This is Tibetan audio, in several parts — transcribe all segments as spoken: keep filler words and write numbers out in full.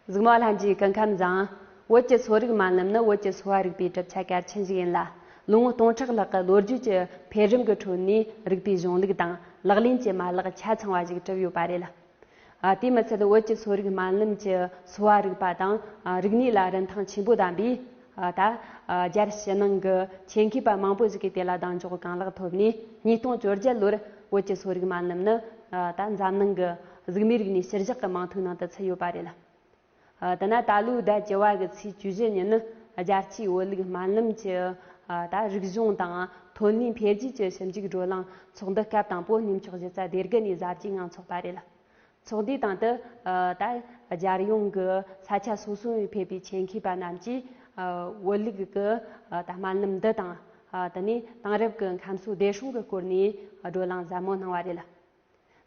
གཟིགས་མོ་ལྷན་རྒྱས་སྐུ་ཁམས་བཟང་། བོད་ཀྱི་གསོ་རིག་སྨན་ལམ་ནི་བོད་ཀྱི་གསོ་བ་རིག་པའི་གྲུབ་ཆ་གལ་ཆེན་ཞིག་ཡིན་ལ། ལོ་ངོ་སྟོང་ཕྲག་ལྷག་གི་ལོ་རྒྱུས་ཀྱི་འཕེལ་རིམ་གྱི་ཁྲོད་ནས་རིག་པའི་གཞུང་ལུགས་དང་ལག་ལེན་གྱི་མ་ལག་ཆ་ཚང་བ་ཞིག་གྲུབ་ཡོད་པ་རེད། ཨ། དེས་མི་ཚད་བོད་ཀྱི་གསོ་རིག་སྨན་ལམ་གྱི་གསོ་བ་རིག་པ་དང་། ཨ། རིག་གནས་ལ་རིན་ཐང་ཆེན་པོ་ལྡན་པའི། ཨ། ད། ཨ། རྒྱལ་ཕྱི་ནང་གི་ཆེད་མཁས་པ་མང་པོ་ཞིག་གིས་དེ་ལ་གདེང་འཇོག་གང་ལེགས་ཐོབ་ནས། ཉིས་སྟོང་བཅོ་བརྒྱད་ལོར་བོད་ཀྱི་གསོ་རིག་སྨན་ལམ་ནི། ཨ། ད་འཛམ་གླིང་གི་གཟུགས་མིའི་རིག་གནས་གཞིར་བཞག་གི་མིང་ཐོའི་ནང་དུ་ཚུད་ཡོད་པ་རེད། ཨ། དེ་ན་ད་ལོའི་ཟླ་བཅུ་བ་གི་ཚེས་བཅུ་བཞི་ཉིན་ནི་རྒྱལ་སྤྱིའི་བོད་ལུགས་སྨན་ལམ་གྱི། ཨ། ད་རིག་གཞུང་དང་ཐོན་ལས་འཕེལ་རྒྱས་ཀྱི་ཞིབ་འཇུག་བགྲོ་གླེང་ཚོགས་འདུ་སྐབས་དང་པོ་གནས་མཆོག་གཞི་རྩ་སྡེ་དགུ་ནས་གཟབ་རྒྱས་ངང་འཚོགས་པ་རེད། ཚོགས་འདུའི་སྟེང་དུ། ཨ། ད་རྒྱལ་ཡོངས་ཀྱི་ས་ཆ་སོ་སོ་ནས་ཕེབས་པའི་ཆེད་མཁས་པ་རྣམས་ཀྱིས། ཨ། བོད་ལུགས་ཀྱི། ཨ། ད་སྨན་ལམ་འདི་དང་། ཨ། དེ་ནས་དེང་རབས་ཀྱི་ཁམས་གསོ་བདེ་སྲུང་གི་སྐོར་ནས་བགྲོ་གླེང་ཟབ་མོ་གནང་བ་རེད།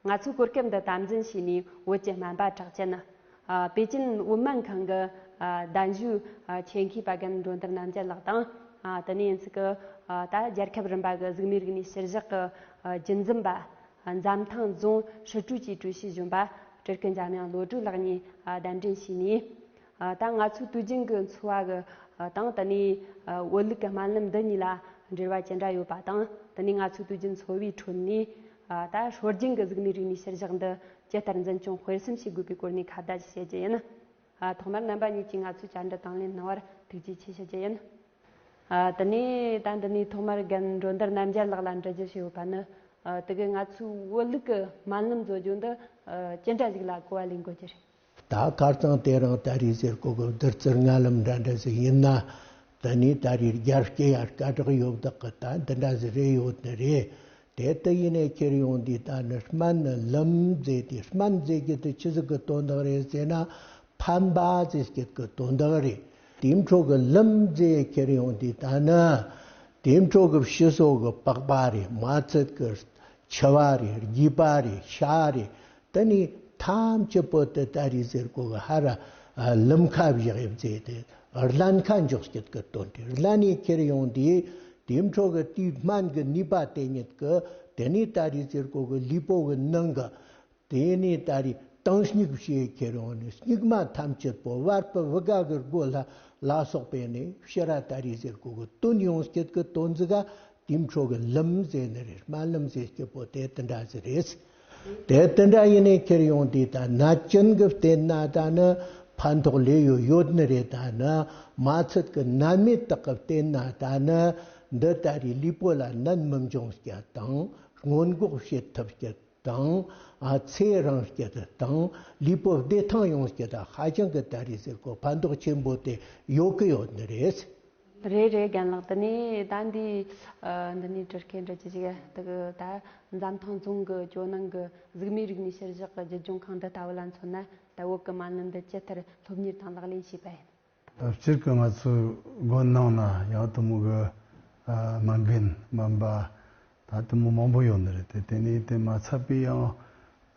ང་ཚོའི་གོ་སྐབས་འདི་དམ་འཛིན་བྱས་ནས། བོད་ཀྱི་སྨན་པ་གྲགས་ཅན། ཨ། པེ་ཅིན་དབུ་མའི་ཁང་གི། ཨ། གདན་ཞུའི། ཨ། ཆེད་མཁས་པ་རྒན་འགྲོ་འདིར་རྣམ་རྒྱལ་ལགས་དང་། ཨ། དེ་ནས་ཡིན་ཚིག་གི། ཨ། ད་རྒྱལ་ཁབ་རིམ་པ་གི་གཟུགས་མིའི་རིག་གནས་གཞིར་བཞག་གི། ཨ། རྒྱུན་འཛིན་པ། འཛམ་ཐང་རྫོང་ཧྲི་ཀྲུའུ་ཅུའི་ཀྲུའུ་ཞི་གཞོན་པ་སྤྲུལ་སྐུ་འཇམ་དབྱངས་བློ་གྲོས་ལགས་གཉིས། ཨ། གདན་འདྲེན་བྱས་ནས། ཨ། ད་ང་ཚོའི་དུས་རྒྱུན་གྱི་འཚོ་བ་གི། ཨ། དང་། དེ་ནས། ཨ། བོད་ལུགས་ཀྱི་སྨན་ལམ་འདི་གཉིས་ལ་འབྲེལ་བ་ཅི་འདྲ་ཡོད་པ་དང་། དེ་ནས་ང་ཚོའི་དུས་རྒྱུན་འཚོ་བའི་ཁྲོད་ནས། ཨ། ད་སྲོལ་རྒྱུན་གྱི་གཟུགས་མིའི་རིག་གནས་གཞིར་བཞག་འདི་ཇི་ལྟར་འཛིན་སྐྱོང་སྤེལ་གསུམ་བྱེད་དགོས་པའི་སྐོར་ནས་ཁ་བརྡ་ཞིག་བྱེད་རྒྱུ་ཡིན། ཨ། ཐོག་མར་རྣམ་པ་གཉིས་ཀྱིས་ང་ཚོའི་བཅར་འདྲི་དང་ལེན་གནང་བར་ཐུགས་རྗེ་ཆེ་ཞུ་རྒྱུ་ཡིན། ཨ། དེ་ནས་ད་འདི་ནས་ཐོག་མར་རྒན་འགྲོ་འདིར་རྣམ་རྒྱལ་ལགས་ལ་འདྲི་རྒྱུ་ཞིག་ཡོད་པ་ནི། ཨ། དེ་གི་ང་ཚོའི་བོད་ལུགས་ཀྱི་སྨན་ལམ་བཟོ་རྒྱུ་འདི། ཨ། ཅི་འདྲ་ཞིག་ལ་གོ་བ་ལེན་དགོས་ཀྱི་རེད། ད་ཁ་རྩང་དེ་རིང་ད་རེས་ཟེར་གོ་གི་བསྡུར་ཚུལ་ལྔ་ལམ་འདྲ་འདྲ་ཞིག་ཡིན་ན། དེ་ནས་ད་རེས་རྒྱལ་སྤྱི་ཡར་སྐད་གྲགས་ཡོད་བདག་གི་ད་འདི་འདྲ་ཞིག་རེད་ཡོད་ནི་རེད། དེ་ལྟ་ཡིན་ནས་ཁྱེར་ཡོང་དུས་ད་ནི་སྨན་ནི་ལམ་ཟེར་དུས། སྨན་ཟེར་རྒྱུ་དེ་ཆི་ཟིག་གི་དོན་དག་རེད་ཟེར་ན། ཕན་པ་ཟེར་རྒྱུ་གི་དོན་དག་རེད། དེའི་འཕྲོ་གི་ལམ་ཟེར་ཁྱེར་ཡོང་དུས་ད་ནི། དེའི་འཕྲོ་གི་ཕྱི་སོ་གི་པགས་པ་རེད། མ་ཚད་གི་མཆུ་བ་རེད། རྒྱུས་པ་རེད། ཤ་རེད། དེ་ནས་ཐམས་ཅད་པོ་དེ་ད་རེས་ཟེར་གོ་གི་ཧར། ཨ། ལམ་ཁ་བཞག་ཡོད་ཟེར་དེ་རླན་ཁ་འཇོག་སྐྱིད་གི་དོན་དེ། རླན་ནས་ཁྱེར་ཡོང་དུས། དེའི་འཕྲོ་གི་དེའི་སྨན་གི་ནུས་པ་དེ་ཉིད་གི། དེ་ནས་ད་རེས་ཟེར་གོ་གི་ལུས་པོ་གི་ནང་གི། དེ་ནས་ད་རེས་དྭངས་སྙིགས་བྱས་ཁྱེར་ཡོང་ནས། སྙིགས་མ་ཐམས་ཅད་པོ་བར་པ་བུ་ག་གི་སྒོ་ལ་ལ་སོགས་པས་ནས་ཕྱི་ར་ད་རེས་ཟེར་གོ་གི་བཏོན་ཡོང་སྐྱིད་གི་དོན་ཟིག་ག། དེའི་འཕྲོ་གི་ལམ་ཟེར་ནི་རེད། སྨན་ལམ་ཟེར་སྐྱིད་པོ་དེ་དེ་འདྲ་ཟིག་རེད། དེ་དེ་འདྲ་ཡིན་ནས་ཁྱེར་ཡོང་དུས་ད་ནད་ཅན་གི་བལྟས་ན་ད་ནི་ཕན་ཐོགས་ལོས་ཡོད་ཡོད་ནི་རེད། ད་ནི་མ་ཚད་གི་ནད་མེད་དག་གི་བལྟས་ན་ད་ནི་འདི་ད་རེས་ལུས་པོ་ལ་ནད་མི་འབྱུང་སྐྱིད་དང་། སྔོན་འགོག་བྱེད་ཐུབ་སྐྱིད་དང་། ཨ། ཚེ་རིང་སྐྱིད་དང་། ལུས་པོ་བདེ་ཐང་ཡོང་སྐྱིད་དང་། ཧ་ཅང་གི་ད་རེས་ཟེར་གོ་ཕན་ཐོགས་ཆེན་པོ་དེ་ཡོད་གི་ཡོད་ནི་རེད། རེད་རེད། རྒན་ལགས། དེ་ནས་ད་འདི། ཨ། འདི་ནས་དྲི་བཀོད་འདྲི་རྒྱུ་ཞིག་དེ་གི་ད་འཛམ་ཐང་རྫོང་གི་ཇོ་ནང་གི་གཟུགས་མིའི་རིག་གནས་གཞིར་བཞག་གི་བརྒྱུད་སྦྱོང་ཁང་འདི་ལྟ་བུ་ལ་མཚོན་ན། ད་བོད་ཀྱི་སྨན་ལམ་འདི་ཇི་ལྟར་སློབ་གཉེར་དང་ལག་ལེན་བྱས་པ་ཡིན། ད་སྤྱིར་གྱི་ང་ཚོའི་དགོན་ནང་ན་ཡང་དེ་མོ་གི། ཨ། སྨན་རྒན་སྨན་པ་ད་དེ་མོ་མང་པོ་ཡོད་ནི་རེད། དེ་དེ་ནས་དེ་མ་ཚད་པའི་ཡང་།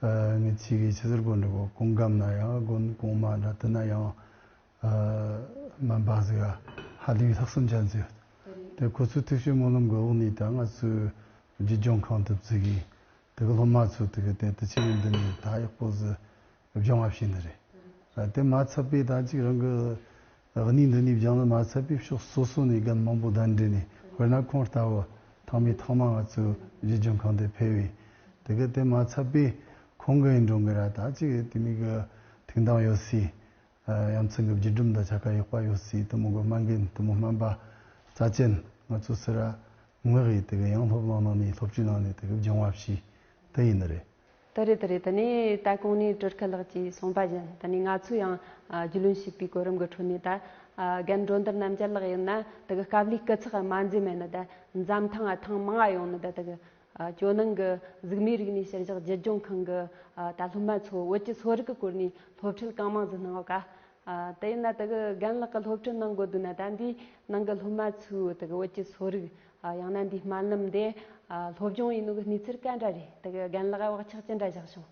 ཨ། ངེད་ཅག་གི་ཆི་ཟེར་དགོས་འདྲ་གོ། གོང་སྒམ་ན་ཡང་དགོན་གོང་མ་འདྲ་དེ་ན་ཡང་། ཨ། སྨན་པ་ཟིག་ག་ཧ་ལས་པའི་ལྷག་བསམ་ཅན་ཟིག་ཡོད། དེ་ཁོ་ཚོའི་ཐུགས་བསྐྱེད་སྨོན་ལམ་གི་འོག་ནས་ད་ང་ཚོའི་བརྒྱུད་སྦྱོང་ཁང་དེ་བཙུགས་གི། དེ་གི་སློབ་མ་ཚོ་དེ་གི་དེ་དུ་ཆེ་བའི་འདི་ནས་ད་ཡག་པོ་ཟིག་སྦྱང་བ་བྱས་ནི་རེད། ཨ། དེ་མ་ཚད་པའི་ད་ཅིག་རང་གི་གནས་འདི་ནས་སྦྱངས་ནི་མ་ཚད་པའི་ཕྱོགས་སོ་སོ་ནས་རྒན་མང་པོ་གདན་འདྲེན་ནས། དཔེར་ན་ཁོང་ལྟ་བུ་ཐེངས་མའི་ཐེངས་མ་ང་ཚོའི་བརྒྱུད་སྦྱོང་ཁང་དེ་ཕེབས་པས། དེ་གི་དེ་མ་ཚད་པའི་ཁོང་གི་ཡིན་འགྲོ་གི་ར། ད་ཅིག་དེ་མོ་གི་ཐུགས་འདང་ཡོད་སའི། ཨ། ཡ་མཚན་གྱི་བརྒྱུད་རིམ་དང་ཆ་ཀ་ཡག་པ་ཡོད་སའི་དེ་མོ་གི་སྨན་རྒན་དེ་མོ་སྨན་པ་རྩ་ཅན་ང་ཚོ་སི་ར་མངགས་ཡི། དེ་གི་ཡང་སློབ་གླིང་ནང་ནས་སློབ་ཁྲིད་གནང་ནས་དེ་གི་སྦྱང་བ་བྱས་དེ་ཡིན་ནི་རེད། དེ་རེད། དེ་རེད། དེ་ནས་ད་གོང་ནས་དྲི་བཀོད་ལགས་ཀྱིས་གསུངས་པ་བཞིན། དེ་ནས་ང་ཚོས་ཡང་། ཨ། རྒྱུས་ལོན་བྱས་པའི་གོ་རིམ་གྱི་ཁྲོད་ནས་ད། ཨ། རྒན་འགྲོ་འདིར་རྣམ་རྒྱལ་ལགས་ཡིན་ན་དེ་གི་སྐབས་ལས་སྐུ་ཚེགས་མ་འཛེམས་མེད་ནི་ད་འཛམ་ཐང་ང་ཐེངས་མང་ང་ཡོང་ནི་ད་དེ་གི། ཨ། ཇོ་ནང་གི་གཟུགས་མིའི་རིག་གནས་གཞིར་བཞག་བརྒྱུད་སྦྱོང་ཁང་གི། ཨ། ད་སློབ་མ་ཚོ་བོད་ཀྱི་གསོ་རིག་གི་སྐོར་ནས་སློབ་ཁྲིད་གང་མང་ཟིག་གནང་བ་ཀ། ཨ། དེ་ཡིན་ན་དེ་གི་རྒན་ལགས་ཀྱི་སློབ་ཁྲིད་གནང་དགོས་འདུག་ན། ད་འདིའི་ནང་གི་སློབ་མ་ཚོས་དེ་གི་བོད་ཀྱི་གསོ་རིག། ཨ། ཡང་ན་འདིའི་སྨན་ལམ་དེ། ཨ། སློབ་སྦྱོང་ཡིན་ནོ་གི་གནས་ཚུལ་ག་འདྲ་རེད། དེ་གི་རྒན་ལགས་བག་ཆགས་ཅི་འདྲ་བཞག་བྱུང་།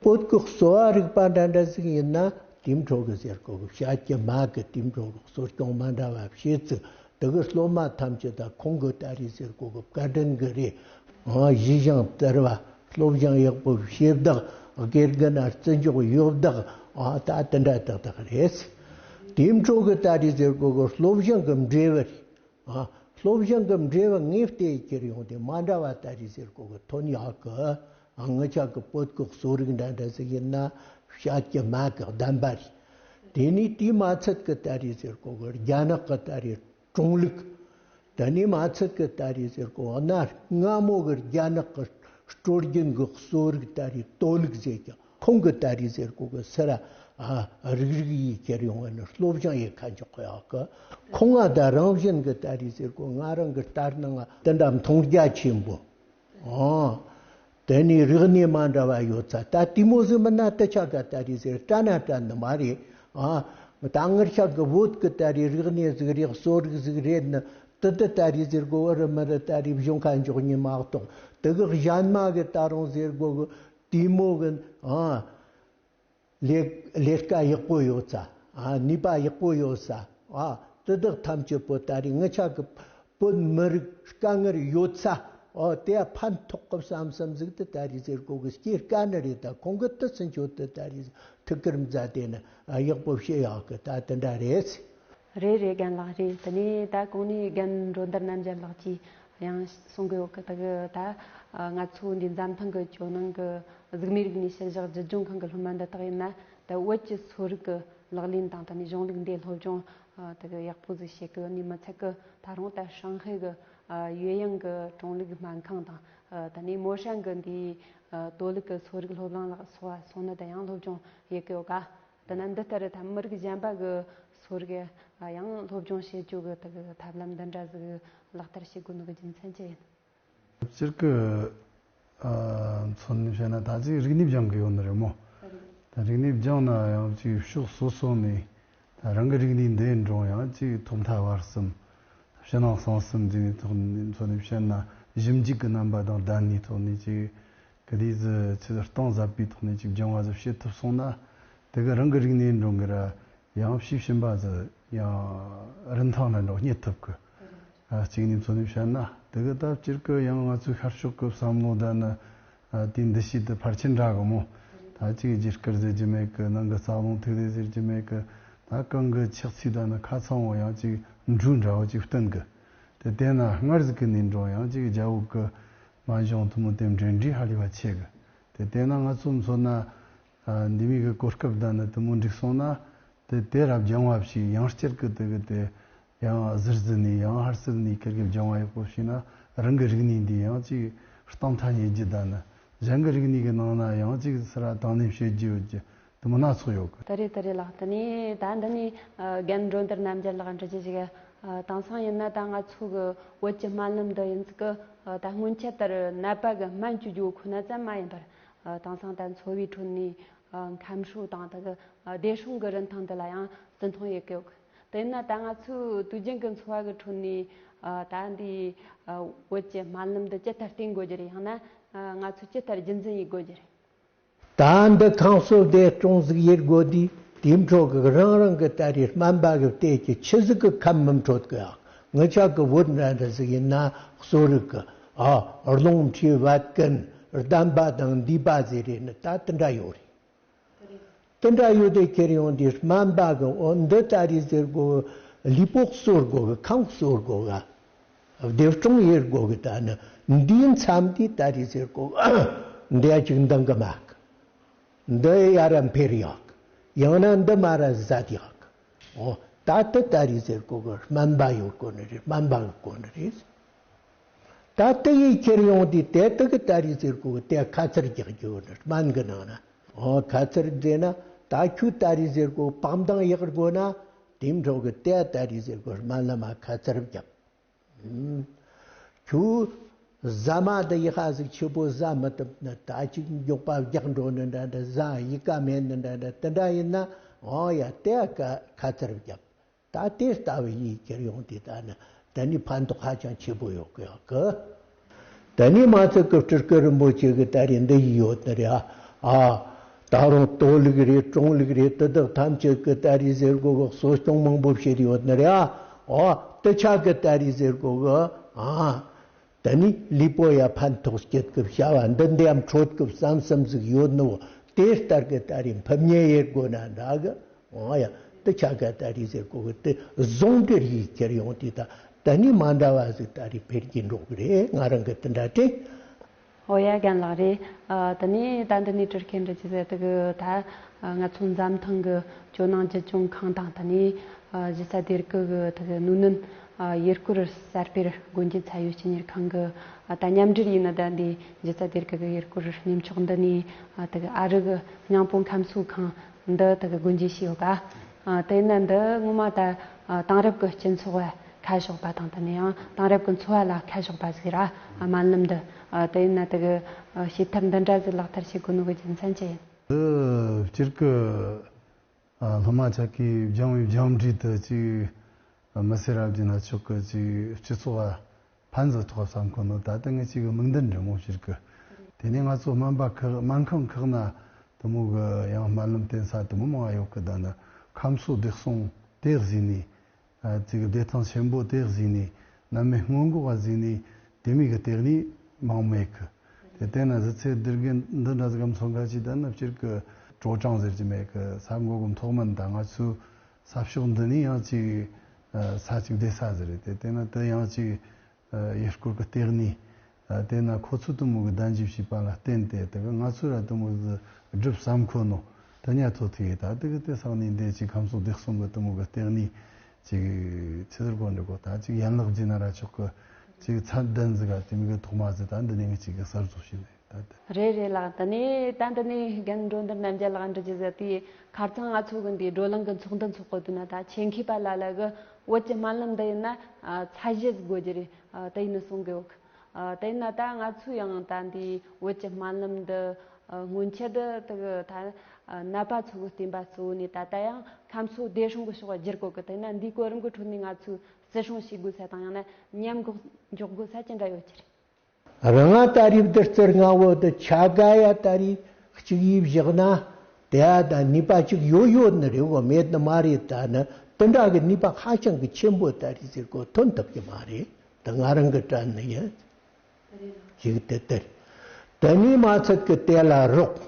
བོད་ཀྱི་གསོ་བ་རིག་པ་འདྲ་འདྲ་ཟིག་ཡིན་ན། དེའི་འཕྲོ་གི་ཟེར་གོ་གི་བྱ་སྐྱེ་མ་གི་དེའི་འཕྲོ་གི་གསོ་སྐྱོང་མ་འདྲ་བ་བྱེད་ཚུལ། དེ་གི་སློབ་མ་ཐམས་ཅད་ད་ཁོང་གི་ད་རེས་ཟེར་གོ་གི་བཀའ་དྲིན་གི་རེད། ཨ། གཞི་བཞེངས་བསྟར་བ། སློབ་སྦྱོང་ཡག་པོ་བྱེད་བདག། དགེ་རྒན་ན་བརྩི་འཇོག་ཡོད་བདག། ཨ་ད་དེ་འདྲ་ཏག་ཏག་རེད། དེའི་འཕྲོ་གི་ད་རེས་ཟེར་གོ་གི་སློབ་སྦྱོང་གི་འབྲས་བུ་རེད། ཨ་སློབ་སྦྱོང་གི་འབྲས་བུ་ངས་བལྟས་ཁྱེར་ཡོང་དུས་མ་འདྲ་བ་ད་རེས་ཟེར་གོ་གི་ཐོན་ཡག་གི། ཨ་ངི་ཆ་གི་བོད་གི་གསོ་རིག་འདྲ་འདྲ་ཟིག་ཡིན་ན་བཤད་ཀྱི་མེད་གི་བདེན་པ་རེད། དེ་ནས་དེའི་མ་ཚད་གི་ད་རེས་ཟེར་གོ་གི་རྒྱ་ནག་གི་ད་རེས་ཀྲུང་ལུགས། ད་ནི་མ་ཚད་ཀི་ད་རེས་ཟེར་གོ་གནའ་སྔ་མོ་གི་རྒྱ་ནག་གི་སྲོལ་རྒྱུན་གི་གསོ་རིག་ད་རེས་གཏོ་ལུགས་ཟེར་ཀྱང་ཁོང་གི་ད་རེས་ཟེར་གོ་གི་སི་ར་ཨ་རིག་རིག་ཡིས་ཁྱེར་ཡོང་བ་ནི་སློབ་སྦྱོང་ཡེ་ཁ་འཇོག་གི་ཡག་གི། ཁོང་ང་ད་རང་བཞིན་གི་ད་རེས་ཟེར་གོ་ང་རང་གི་ལྟར་སྣང་ང་དེ་འདྲ་མཐོང་རྒྱ་ཆེན་པོ། ཨང་། དེ་ནས་རིག་གནས་མ་འདྲ་བ་ཡོད་ཚ་ད་དེ་མོ་ཟིག་མིན་ན་དེ་ཆ་ག་ད་རེས་ཟེར་སྤྲད་ན་སྤྲད་ནི་མ་རེད། ཨ་ད་ངར་ཆ་གི་བོད་གི་ད་རེས་རིག་གནས་ཟིག་རེད། གསོ་རིག་ཟིག་རེད་ནི་དེ་དེ་ད་རེས་ཟེར་གོ་ཨུ་རུ་མི་རུ་ད་རེས་གཞུང་ཁ་འཇོག་ཉིན་མ་གཏོགས་དེ་གི་གཞན་མ་གི་ད་རུང་ཟེར་གོ་གི་དེ་མོ་གི་ཨ། ལས་ལས་ཀ་ཡག་པོ་ཡོད་ས། ཨ་ནུས་པ་ཡག་པོ་ཡོད་ས། ཨ་དེ་དག་ཐམས་ཅད་པོ་ད་རེས་ངི་ཆ་གི་བོད་མི་རིགས་དཀའ་ངལ་ཡོད་ས། ཨོ་དེ་ཕན་ཐོགས་གི་བསམ་བསམ་ཟིག་དེ་ད་རེས་ཟེར་གོ་གི་སྐྱེ་དཀའ་ནི་རེད། ད་ཁོང་གི་དེ་ཚུན་ཆོད་དེ་ད་རེས་ཐུགས་ཁུར་མཛད་དེ་ནི་ཨ་ཡག་པོ་བཤད་ཡག་གི་ད་དེ་འདྲ་རེད། རེད་རེད། རྒན་ལགས་རེད། དེ་ནས་ད་གོང་ནས་རྒན་འགྲོ་འདར་རྣམ་རྒྱལ་ལགས་ཀྱིས་ཡང་གསུང་གི་ཡོད་གི། ད་གི་ད་ང་ཚོ་འདི་འཛམ་ཐང་གི་ཇོ་ནང་གི་གཟུགས་མེད་རིག་གནས་དཔྱད་བཞག་བརྒྱུད་སྦྱོང་ཁང་གི་སློབ་མ་འདི་དག་ཡིན་ན་ད་བོད་ཀྱི་གསོ་རིག་གི་ལག་ལེན་དང་ད་ནི་གཞུང་ལུགས་འདི་སློབ་སྦྱོང་ད་གི་ཡག་པོ་ཟིག་བྱེད་གི་ཡོད་ནི་མི་ཚད་གི། ད་རུང་ད་ཧྲང་ཧའེ་གི་ཡོད་ཡང་གི་ཀྲུང་ལུགས་སྨན་ཁང་དང་ད་ནི་མོ་ཧྲན་གི་འདི་ཏོ་ལུགས་གི་གསོ་རིག་སློབ་གླིང་ལ་སོགས་པ་སོང་ན་ད་ཡང་སློབ་སྦྱོང་ཡེད་གི་ཡོད་ག། དེ་ན་འདི་ལྟར་ད་མི་རིགས་གཞན་པ་གི་སོ་རིག་ཡང་སློབ་སྦྱོང་བྱེད་རྒྱུ་གི་ད་གི་ཐབས་ལམ་འདི་འདྲ་ཟིག་ལག་བསྟར་བྱེད་དགོས་ནོ་གི་རྒྱུ་མཚན་ཅི་ཡིན། སྤྱིར་གི་ཨ་མཚོན་ནས་བཤད་ན་ད་ཅིག་རིག་གནས་སྦྱང་གི་ཡོད་ནི་རེད་མོ། ད་རིག་གནས་སྦྱང་ན་ཡང་ཅིག་ཕྱོགས་སོ་སོ་ནས་ད་རང་གི་རིག་གནས་འདི་འདྲ་ཡང་ཅིག་ཐོག་མཐའ་བར་གསུམ་ཕྱི་ནང་གསང་གསུམ་འཛིན་ནས་ཐོག་ནས་མཚོན་ནས་བཤད་ན་ཞིབ་འཇུག་གི་རྣམ་པ་དང་ལྡན་ནས་ཐོག་ནས་ཅིག་ག་དུས་ཟིག་ཆེས་གཏིང་ཟབ་པའི་ཐོག་ནས་ཅིག་སྦྱང་བ་ཟིག་བྱེད་ཐུབ་སོང་ན། དེ་གི་རང་གི་རིག་གནས་འགྲོ་གི་ར་ཡང་ཕྱི་ཕྱིན་པ་ཟིག་ཡང་རིན་ཐང་ལ་འགྲོ་རྙེད་ཐུབ་གི། ཨ་གཅིག་ནས་མཚོན་ནས་བཤད་ན་དེ་གི་ད་སྤྱིར་གི་ཡང་ང་ཚོའི་ཤར་ཕྱོགས་གི་བསམ་བློ་ད་ནི་ཨ་དེ་འདུ་ཤེས་དེ་ཕལ་ཆེར་འདྲ་གི་མོ། ད་ཅིག་རྒྱུ་སྐར་ཟེར་རྒྱུ་མེད་གི། ནང་གི་རྩ་རླུང་ཐིག་ལེ་ཟེར་རྒྱུ་མེད་གི། ད་གང་གི་ཆགས་ཚུལ་ད་ནི་ཁ་ཚང་བོ་ཡང་ཅིག་འབྲུ་འདྲ་བོ་ཅིག་བསྟན་གི། དེ་བལྟས་ན་སྔར་ཟིག་གི་ནས་འགྲོ་ཡང་ཅིག་རྒྱ་བོད་གི་སྨན་གཞུང་དེ་མོ་དེ་འབྲེལ་འདྲིས་ཧ་ལས་པ་ཆེ་གི། དེ་བལྟས་ན་ང་ཚོ་མཚོན་ན་ཨ་འདི་མོ་གི་གོ་སྐབས་ད་ནི་དེ་མོ་འགྲིག་སོང་ན། དེ་དེ་ར་སྦྱང་བ་ཞིག་ཡང་བསྐྱར་གི་དེ་གི་དེ་ཡང་ཟུར་ཟུར་ནས་ཡང་ཧར་ཟུར་ནས་ཁེར་གི་སྦྱང་བ་ཡག་པོ་བྱས་ན་རང་གི་རིག་གནས་འདི་ཡང་ཅིག་གཏིང་མཐའ་རྙེད་རྒྱུ་ད་ནི་གཞན་གི་རིག་གནས་གི་ནང་ན་ཡང་ཅིག་སི་ར་དང་ལེན་བྱེད་རྒྱུ་ཡོད་རྒྱུ་དེ་མོ་སྣ་ཚོགས་ཡོད་གི། ད་རེད་ད་རེད་ལགས། དེ་ནས་ད་འདི་ནས་ཨ་རྒན་འགྲོ་འདིར་རྣམ་རྒྱལ་ལགས་འདྲི་རྒྱུ་ཞིག་ཨ་དེང་སང་ཡིན་ན་ད་ང་ཚོ་གི་བོད་ཀྱི་སྨན་ལམ་འདི་ཡིན་ཚུལ་གི་ཨ་ད་སྔོན་ཆད་ལྟར་ནད་པ་གི་སྨན་བཅོས་རྒྱུ་ཁོ་ན་ཙམ་མ་ཡིན་པར། ཨ་དེང་སང་ད་འཚོ་བའི་ཁྲོད་ནས་ཨ་ཁམས་སྲོལ་དང་ད་གི་ཨ་བདེ་སྲུང་གི་རིན་ཐང་འདི་ལ་ཡང་བརྩི་མཐོང་ཡོད་གི་ཡོད་གི། དེ་ཡིན་ན་ད་ང་ཚོའི་དུས་རྒྱུན་གི་འཚོ་བ་གི་ཁྲོད་ནས་ཨ་ད་འདི་ཨ་བོད་ཀྱི་སྨན་ལམ་འདི་ཇི་ལྟར་བསྟེན་དགོས་རྒྱུ་རེད། ཡང་ན་ཨ་ང་ཚོས་ཇི་ལྟར་རྒྱུན་འཛིན་ཡེད་དགོས་རྒྱུ་རེད། ད་འདི་ཁམས་གསོ་བདེ་སྲུང་ཟིག་ཡེད་དགོས་དུས་དེའི་འཕྲོ་གི་རང་རང་གི་ད་རེས་སྨན་པ་གི་བལྟས་ཀྱི་ཆི་ཟིག་གི་ཁམས་མི་འཕྲོད་གི། ཨ་ངི་ཆ་གི་བོད་འདྲ་འདྲ་ཟིག་ཡིན་ན་གསོ་རིག་གི་ཨ་རླུང་མཁྲིས་བད་ཀན་ལྡན་པ་དང་འདུས་པ་ཟེར་རེད་ནི་ད་དེ་འདྲ་ཡོད་རེད། དེ་འདྲ་ཡོད་དེ་ཁྱེར་ཡོང་དུས་སྨན་པ་གི་འོ་འདི་ད་རེས་ཟེར་གོ་ལུས་པོ་གསོ་དགོས་གི། ཁམས་གསོ་དགོས་ག་བདེ་སྲུང་ཡེད་དགོས་གི། ད་ནི་འདིའི་མཚམས་འདི་ད་རེས་ཟེར་གོ་འདི་ཅིག་འདང་གི་མེད་གི། འདི་ཡར་ར་འཕེལ་ཡག་གི། ཡང་ན་འདི་མར་ར་ཟད་ཡག་གི། འོ་ད་དེ་ད་རེས་ཟེར་གོ་གི་སྨན་པ་ཡོད་དགོས་ནི་རེད། སྨན་པ་གི་དགོས་ནི་རེད། ད་དེ་ཡི་ཁྱེར་ཡོང་དུས་དེ་དེ་གི་ད་རེས་ཟེར་གོ་གི་དེ་ཁ་ཚུར་རྒྱག་རྒྱུ་ནི་སྨན་གི་ནང་ན། ཨོ་ཁ་ཚུར་མཛད་ན་ད་ཁྱོད་ད་རེས་ཟེར་གོ་བག་འདང་ཡག་དགོས་ན་དེ་འཕྲོ་གི་དེ་ད་རེས་ཟེར་གོ་སྨན་ལ་མ་ཁ་ཚུར་བརྒྱབ། ཨུམ། ཁྱོད་ཟ་མ་དེ་ཡི་ཧ་ཟིག་ཆེ་པོ་ཟ་མི་ཐུབ་ན་ད་ཅིག་མགྱོགས་པ་རྒྱག་འགྲོ་ནི་འདྲ་འདྲ། ཟ་ཡི་ཀ་མེད་ནི་འདྲ་འདྲ། དེ་འདྲ་ཡིན་ན་ཨོ་ཡ་དེ་ཀ་ཁ་ཚུར་བརྒྱབ། ད་དེ་ལྟ་བུ་ཡིས་ཁྱེར་ཡོང་དུས་ད་ནི་ད་ནི་ཕན་ཐོགས་ཧ་ཅང་ཆེ་པོ་ཡོད་གི་ཡོད་གི། ད་ནི་མ་ཚད་གི་སྤྲུལ་སྐུ་རིན་པོ་ཆེ་གི་ད་རེས་འདི་ཡིས་ཡོད་ནི་རེད། ཨ་ཨ་ད་རུང་ཏོ་ལུགས་རེད། ཀྲུང་ལུགས་རེད། དེ་དག་ཐམས་ཅད་གི་ད་རེས་ཟེར་གོ་གི་གསོ་སྐྱོང་མང་པོ་བྱེད་ཡོད་ནི་རེད། ཨ་ཨ་དེ་ཆ་གི་ད་རེས་ཟེར་གོ་གི་ཨ། ད་ནི་ལུས་པོ་ཡ་ཕན་ཐོགས་སྐྱེད་སྐབས་བྱ་བ་འདི་འདི་ཡང་འཕྲོད་སྐབས་བསམ་བསམ་ཟིག་ཡོད་ནོ། དེ་ལྟར་གི་ད་རེས་ཕུབ་ཉེ་ཡེར་དགོས་ན་འདྲ་གི། འོ་ཡ། དེ་ཆ་ག་ད་རེས་ཟེར་གོ་གི་དེ་ཟུང་འབྲེལ་ཡིག་ཁྱེར་ཡོང་དུས་ད་ད་ནི་མ་འདྲ་བ་ཟིག་ད་རེས་འཕེལ་གྱི་འགྲོ་གི་རེད། ང་རང་གི་དེ་འདྲ་དྲན། འོ་ཡ། རྒན་ལགས་རེད། ཨ། དེ་ནས་ད་འདི་ནས་དྲི་མཁན་འདྲི་རྒྱུ་ཟེར་དུས་གི་ད། ཨ། ང་ཚོ་འཛམ་ཐང་གི་ཇོ་ནང་བཅོས་སྐྱོང་ཁང་དང་དེ་ནས། ཨ། གཞི་རྩ་སྡེ་དགུ་གི་དེ་གི་ནུས་སྣོན། ཨ། ཡུལ་སྐོར་གསར་སྤེལ་སྒོ་འབྱེད་ཚད་ཡོད་སྤྱི་གཉེར་ཁང་གི། ཨ། ད་མཉམ་འབྲེལ་ཡིན་ན་ད་འདི་གཞི་རྩ་སྡེ་དགུ་གི་ཡུལ་སྐོར་གནས་མཆོག་འདི་ནས། ཨ། དེ་གི་ཨ་རི་གི་སྙིང་པོ་ཁམས་གསོ་ཁང་འདི་དེ་གི་སྒོ་འབྱེད་བྱས་ཡོད་ག། ཨ། དེ་ན་འདི་ངོ་མ་ད། ཨ། དེང་རབས་ཀྱི་སྤྱི་ཚོགས་ལ་ཁ་ཕྱོགས་པ་དང་དེ་ནས་ཡང་དེང་རབས་ཀྱི་འཚོ་བ་ལ་ཁ་ཕྱོགས་པ་ཟིག་ར། ཨ། སྨན་ལམ་འདི། ཨ། དེ་ཡིན་ན་དེ་གི། ཨ། བྱེད་ཐབས་འདི་འདྲ་ཟིག་ལག་བསྟར་བྱེད་དགོས་ནོ་གི་རྒྱུ་མཚན་ཅི་ཡིན། འདི་སྤྱིར་གི། ཨ། སློབ་མ་ཆ་གིས་སྦྱངས་པའི་སྦྱངས་འབྲས་དེ་ཅིག་མི་སེར་རབ་ཀྱི་ན་ཆོག་གི་ཅིག་སྤྱི་ཚོགས་ལ་ཕན་ཟིག་ཐོགས་བསམ་གོ་ནོ། ད་ལྟ་ངས་ཅིག་གི་མིག་མདུན་འགྲིམ་མོ་ཕྱིར་གི། དེ་ནས་ང་ཚོ་སྨན་པ་ཁག་སྨན་ཁང་ཁག་ན་དེ་མོ་གི་ཡང་སྨན་ལམ་བསྟེན་ས་དེ་མོ་མང་ཡོད་གི། ད་ནི་ཁམས་གསོ་བདེ་སྲུང་དེ་གཟིགས་ནས། ཨ། ཅིག་གི་བདེ་ཐང་ཆེན་པོ་དེ་གཟིགས་ནས། ནད་མེད་སྔོན་འགོག་ག་གཟིགས་ནས། དེ་མོ་གི་ལྟེ་གནས་མང་མེད་གི། དེ་བལྟས་ན་གཞི་རྩའི་སྡེ་དགེ་འདི་འདྲ་ཟིག་གམ་སོང་ག་ཅིག་ད་ནི་སྤྱིར་གི་ཀྲོ་ཀྲང་ཟེར་གྱི་མེད་གི། ས་མགོ་གི་མཐོ་དམན་ད་ང་ཚོའི་ས་ཕྱོགས་འདི་ནས་ཡང་ཅིག། ཨ། ས་ཅིག་བདེ་ས་ཟིག་རེད། དེ་བལྟས་ན་དེ་ཡང་ཅིག། ཨ། ཡུལ་སྐོར་གི་ལྟེ་གནས། ཨ། དེ་ན་ཁོ་ཚོས་དེ་མོ་གི་གདན་ཞུ་བྱས་པ་ལ་བརྟེན་ཏེ་དེ་གི་ང་ཚོས་ར་དེ་མོ་གི་སྒྲུབ་བསམ་ཁོ་ནོ། དེ་ཉག་ཐོ་ཐི་ཡེ་ད་དེ་གི་དེ་ས་གནས་འདི་ཅིག་ཁམས་གསོ་བདེ་སྲུང་གི་དེ་མོ་གི་ལྟེ་གནས་ཅིག་ཆི་ཟེར་གོ་འདྲི་གོ། ད་ཅིག་ཡན་ལག་བརྗེ་ན་ར་ཆོག་གི། ཅིག་ཚད་ལྡན་ཟིག་ག་དེ་མོ་གི་ཐོག་མ་ཟིག་ད་འདི་ནས་ངས་ཅིག་གི་གསར་བཟོ་བྱས་ནས་ད་དེ། རེད་རེད་ལགས། ད་ནས་ད་འདི་ནས་རྒན་འགྲོ་འདིར་རྣམ་རྒྱལ་ལགས་འདྲི་རྒྱུ་ཟེར་དུས་ཁ་རྩང་ང་ཚོ་གི་འདི་བགྲོ་གླེང་གི་ཚོགས་འདུ་འཚོགས་གོ་དུས་ན་ད་ཆེད་མཁས་པ་ལ་ལ་གི་བོད་ཀྱི་སྨན་ལམ་འདི་ཡིན་ན། ཨ། ཚད་གཞི་ཟིག་དགོས་རྒྱུ་རེད། ཨ། དེ་ཡིན་ནི་གསུང་གི་ཡོད་གི། ཨ། དེ་ཡིན་ན་ད་ང་ཚོས་ཡང་ད་འདི་བོད་ཀྱི་སྨན་ལམ་འདི། ཨ། སྔོན་ཆད་དུ་དེ་གི་ད། ཨ། ནད་པ་ཚོ་གི་བསྟེན་པ་གཙོ་བོ་ནས་ད་ལྟ་ཡང་ཁམས་གསོ་བདེ་སྲུང་གི་ཕྱོགས་བསྒྱུར་དགོས་གི། དེ་ན་འདིའི་གོ་རིམ་གི་ཁྲོད་ནས་ང་ཚོས་བརྩི་སྲུང་བྱེད་དགོས་ས་དང་ཡང་ན་མཉམ་འགོག་འཇོག་དགོས་ས་ཅི་འདྲ་ཡོད་ཀྱི་རེད། རང་ང་ད་རེས་བདུད་རྩི་ལྔ་བོ་དེ་ཆ་ག་ཡ་ད་རེས་གཅིག་ཡིབ་བཞག་ན་དེ་ཡ་ད་ནུས་པ་གཅིག་ཡོད་ཡོད་ནི་རེད་གོ། མེད་ནི་མ་རེད། ད་ནི་དེ་འདྲ་གི་ནུས་པ་ཧ་ཅང་གི་ཆེན་པོ་ད་རེས་ཟེར་གོ་ཐོན་ཐུབ་ཀྱི་མ་རེད། ད་ང་རང་གི་དྲན་ནི་ཡིན། ཅིག་དེ་དེར་དེ་ནི་མ་ཚད་ཀྱི་དེ་ལ་རོགས།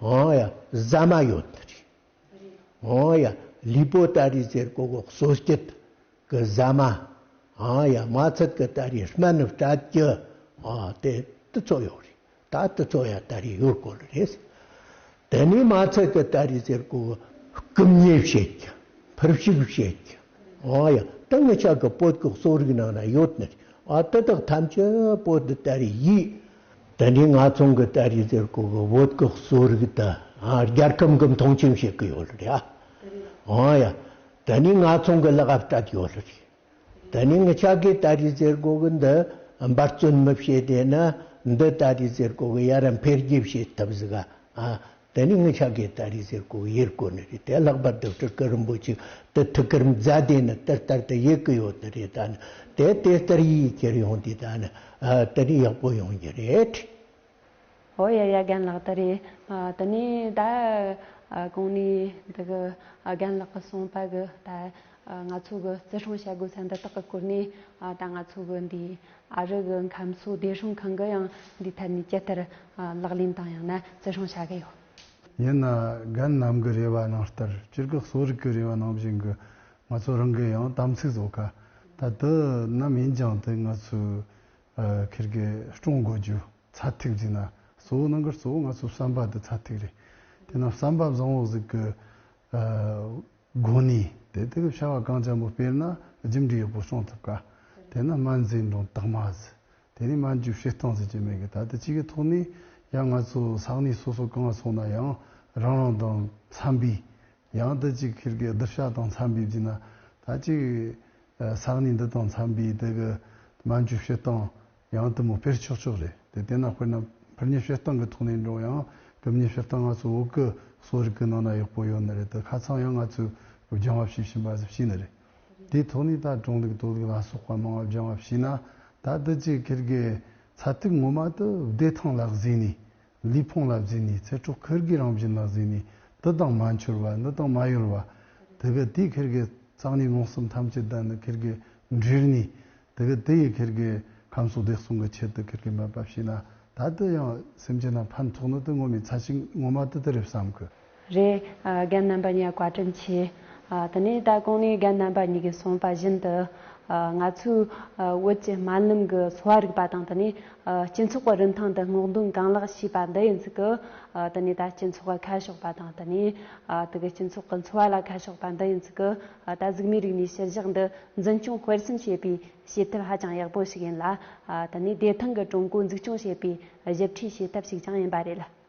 ཨང་ཡ་ཟ་མ་ཡོད་ནི་རེད། ཨང་ཡ་ལུས་པོ་ད་རེས་ཟེར་གོ་གོ་གསོ་སྐྱེད་གི་ཟ་མ། ཨང་ཡ་མ་ཚད་གི་ད་རེས་སྨན་སྤྲད་རྒྱུ། ཨ། དེ་དེ་ཚོ་ཡོད་རེད། ད་དེ་ཚོ་ཡ་ད་རེས་ཡོད་གོ་ལ་རེད། དེ་ནས་མ་ཚད་གི་ད་རེས་ཟེར་གོ་གོ་རྐུབ་བརྙན་བྱེད་རྒྱུ། ཕུར་ཕྱུགས་བྱེད་རྒྱུ། ཨང་ཡ་ད་ངི་ཆ་གི་བོད་གི་གསོ་རིག་ནང་ན་ཡོད་ནི་རེད། ཨ། དེ་དག་ཐམས་ཅད་བོད་དུ་ད་རེས་ཡིས། དེ་ནས་ང་ཚོང་གི་ད་རེས་ཟེར་གོ་གི་བོད་གི་གསོ་རིག་ད། ཨ། རྒྱལ་ཁམས་གི་མཐོང་ཆེན་བྱེད་གི་ཡོད་ལ་རེད། ཨ། ཨང་ཡ། དེ་ནས་ང་ཚོང་གི་ལག་ཨ་སྤྲད་ཡོད་ལ་རེད། དེ་ནས་ངི་ཆ་གི་ད་རེས་ཟེར་གོ་གི་འདི་འབད་བརྩོན་མི་བྱེད་དེ་ན་འདི་ད་རེས་ཟེར་གོ་གི་ཡ་ར་འཕེལ་རྒྱས་བྱེད་ཐབས་ཟིག་ག། ཨ། དེ་ནས་ངི་ཆ་གི་ད་རེས་ཟེར་གོ་གི་ཡེར་གོ་ནི་རེད། དེ་ལྷག་པར་དུ་སྤྲུལ་སྐུ་རིན་པོ་ཆེ་དེ་ཐུགས་ཁུར་མཛད་དེ་ནི་དེ་ལྟར་དུ་ཡེ་གི་ཡོད་ནི་རེད། ད་ནི་དེ་དེ་ལྟར་ཡིས་ཁྱེར་ཡོང་དུས་ད་ནི། ཨ། དེ་ནི་ཡག་པོ་ཡོང་རྒྱུ་རེད། ཨོ་ཡ་ཡ། རྒན་ལགས་ད་རེས། ཨ། ད་ནི་ད། ཨ། གོང་ནས་འདི་གི། ཨ། རྒན་ལགས་ཀྱིས་གསུངས་པ་གི་ད། ཨ། ང་ཚོ་གི་བརྩི་སྲུང་བྱ་དགོས་ས་འདི་དག་གི་སྐོར་ནས། ཨ། ད་ང་ཚོ་གི་འདི་ཨ་རི་གི་ཁམས་གསོ་བདེ་སྲུང་ཁང་གི་ཡང་འདི་ཐད་ནས་ཇི་ལྟར། ཨ། ལག་ལེན་དང་ཡང་ན་བརྩི་སྲུང་བྱ་གི་ཡོད། ཡིན་ན་རྒན་རྣམས་ཀྱི་རེ་བ་ནང་ལྟར་སྤྱིར་གི་གསོ་རིག་གི་རེ་བ་ནང་བཞིན་གི་ང་ཚོ་རང་གི་ཡང་དམ་ཚིག་བཟོ་ཁ་ད་དུ་ནམ་ཡིན་ཀྱང་དེ་ང་ཚོས། ཨ། ཁིར་གི་སྲུང་དགོས་རྒྱུ་ཚད་ཐིག་བྱས་ན་གཙོ་བོ་ནང་གི་གཙོ་བོ་ང་ཚོ་བསམ་པ་དེ་ཚད་ཐིག་རེད། དེ་ན་བསམ་པ་བཟང་བོ་ཟིག་གི། ཨ། སྒོ་ནས་དེ་དེ་གི་བྱ་བ་གང་ཅན་པོ་སྤེལ་ན་རྒྱུ་འབྲས་ཡག་པོ་སྲུང་ཐུབ་ཀ། དེ་ན་སྨན་རྫས་འགྲོ་དག་མ་ཟིག་དེ་ནས་སྨན་བཅོས་བྱེད་སྟངས་ཟིག་ཅི་མེད་གི། ད་དེ་གཅིག་གི་ཐོག་ནས་ཡང་ང་ཚོ་ས་གནས་སོ་སོ་གང་སོང་ན་ཡང་རང་རང་དང་འཚམ་པའི། ཡང་དེ་གཅིག་ཁིར་གི་གདུལ་བྱ་དང་འཚམ་པའི་བརྒྱུད་ན་ད་གཅིག་ས་གནས་འདི་དང་འཚམ་པའི་དེ་གི་སྨན་བཅོས་བྱེད་སྟངས་ཡང་དེ་མོ་སྤེལ་ཆོག་ཆོག་རེད། དེ་དེ་ན་དཔེར་ན་ཕུར་མཉེ་བྱེད་སྟངས་ཀྱི་ཐོག་ནས་འགྲོ་ཡང་རྐུབ་མཉེ་བྱེད་སྟངས་ང་ཚོ་བོད་ཀྱི་གསོ་རིག་གི་ནང་ན་ཡག་པོ་ཡོད་ནི་རེད། དེ་ཁ་ཚང་ཡང་ང་ཚོས་སྦྱང་བ་བྱེད་བཞིན་པ་ཞིག་བྱས་ནི་རེད། དེའི་ཐོག་ནས་ད་གྲོང་ལུགས་དོ་ལུགས་ལ་སོགས་པ་མང་བ་སྦྱང་བ་བྱས་ན་ད་དེ་གཅིག་ཁིར་གི་ཚད་ཐིག་ངོ་མ་དེ་བདེ་ཐང་ལ་གཟིགས་ནས། ལུས་ཕུང་ལ་གཟིགས་ནས། ཚེ་སྲོག་ཁིར་གི་རང་བཞིན་ལ་གཟིགས་ནས། འདི་དང་མ་འཆོལ་བ། འདི་དང་མ་ཡོལ་བ། དེ་གི་དེའི་ཁིར་གི་གཙང་ནི་རྨོངས་གསུམ་ཐམས་ཅད་དང་ནི་ཁིར་གི་འབྲེལ་ནས། དེ་གི་དེ་ཡི་ཁིར་གི་ཁམས་གསོ་བདེ་སྲུང་གི་ཆེད་དུ་ཁིར་གི་མ་པ་བྱས་ན་ ད་དུ་ཡང་སེམས་ཅན་ལ་ཕན་ཐོགས་ནི་དེ་ངོ་མའི་ཚ་ཞིང་ངོ་མ་དེ་དེ་རེད་བསམ་གི། རེད། ཨ། རྒན་རྣམ་པ་གཉིས་བཀའ་དྲིན་ཆེ། ཨ། དེ་ནས་ད་གོང་ནས་རྒན་རྣམ་པ་གཉིས་ཀྱིས་གསུངས་པ་བཞིན་དུ། ཨ། ང་ཚོའི་ཨ། བོད་ཀྱི་སྨན་ལམ་གྱི་འཚོ་བ་རིག་པ་དང་། དེ་ནས་ཨ། སྤྱི་ཚོགས་ཀྱི་རིན་ཐང་འདི་སྔོག་འདོན་གང་ལེགས་བྱས་པ་འདི་ཡིན་ཚུལ་གྱི། ཨ། དེ་ནས་ད་སྤྱི་ཚོགས་ཀྱི་ཁ་ཕྱོགས་པ་དང་། དེ་ནས་ཨ། དེ་གི་སྤྱི་ཚོགས་ཀྱི་འཚོ་བ་ལ་ཁ་ཕྱོགས་པ་འདི་ཡིན་ཚུལ་གྱི། ཨ། ད་གཟུགས་མེད་རིག་གནས་གཞིར་བཞག་འདི་འཛིན་སྐྱོང་སྤེལ་གསུམ་བྱེད་པའི་བྱེད་ཐབས་ཧ་ཅང་ཡག་པོ་ཞིག་ཡིན་ལ། ཨ། དེ་ནས་བདེ་ཐང་གི་ཀྲུང་གོ་འཛུགས་སྐྱོང་བྱེད་པའི་ཞིབ་ཕྲའི་བྱེད་ཐབས་ཤིག་ཀྱང་ཡིན་པ་རེད་ལ།